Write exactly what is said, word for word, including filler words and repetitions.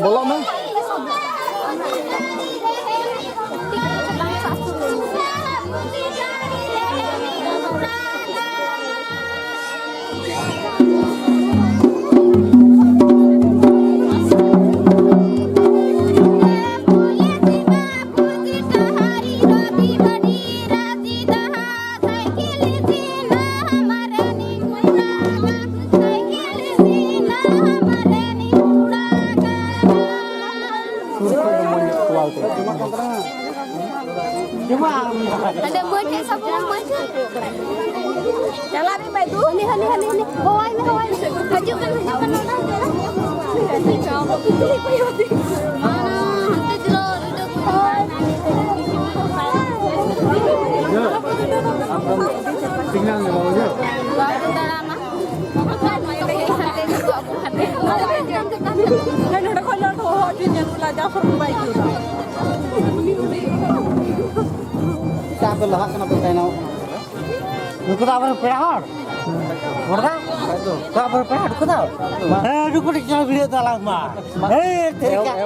ᱵᱚᱞᱚᱜ ᱢᱮ᱾ ᱦᱟᱸᱰᱮ ᱢᱟᱹᱭ ᱴᱷᱮᱱ ᱥᱟᱵ ᱠᱚᱢ, ᱢᱟᱹᱭ ᱴᱷᱮᱱ᱾ ᱪᱟᱞᱟᱜ ᱢᱮ ᱵᱟᱭ ᱫᱩ᱾ ᱦᱟᱹᱱᱤ, ᱦᱟᱹᱱᱤ, ᱦᱟᱹᱱᱤ, ᱦᱟᱹᱱᱤ᱾ ᱦᱚᱦᱚᱣᱟᱭ ᱢᱮ, ᱦᱚᱦᱚᱣᱟᱭ ᱢᱮ᱾ ᱦᱤᱡᱩᱜ ᱠᱟᱱ, ᱦᱤᱡᱩᱜ ᱠᱟᱱ᱾ ᱦᱟᱱᱛᱮ ᱫᱤᱞᱚ, ᱦᱳᱭ᱾ ᱥᱤᱜᱽᱱᱟᱞ ᱧᱟᱢᱟ, ᱵᱩᱡᱷᱟᱹᱣ? ᱵᱟᱵᱚᱱ ᱫᱟᱬᱟᱱᱟ᱾ ᱦᱟᱱᱛᱮ ᱫᱤᱞᱚ, ᱦᱟᱱᱛᱮ ᱫᱤᱞᱚ᱾ ᱦᱮᱸ, ᱱᱚᱰᱮ ᱠᱷᱚᱱ ᱱᱚᱰᱮ ᱦᱚᱦᱚ ᱦᱚᱪᱚᱧᱟ, ᱱᱩᱭ ᱞᱟᱡᱟᱣ ᱥᱚᱨᱚᱢ ᱵᱟᱭ ᱟᱹᱭᱠᱟᱹᱣ ᱮᱫᱟ᱾ ᱪᱮᱫᱟᱜ ᱯᱮ ᱞᱟᱦᱟᱜ ᱠᱟᱱᱟ, ᱯᱮ ᱛᱟᱭᱱᱚᱢᱚᱜ ᱠᱟᱱᱟ? ᱱᱩᱠᱩ ᱫᱚ ᱟᱵᱚᱨᱮᱱ ᱯᱮᱲᱟ ᱦᱚᱲ᱾ ᱦᱚᱲ ᱫᱚ? ᱛᱚ ᱟᱵᱚᱨᱮᱱ ᱯᱮᱲᱟ ᱦᱚᱲ ᱠᱚ ᱫᱚ? ᱦᱮᱸ, ᱱᱩᱠᱩ ᱫᱚ ᱪᱚᱞ ᱵᱷᱤᱲᱟᱹᱜ ᱫᱚ ᱟᱞᱟᱝ ᱢᱟ᱾ ᱦᱮᱸ, ᱴᱷᱤᱠ ᱜᱮᱭᱟ᱾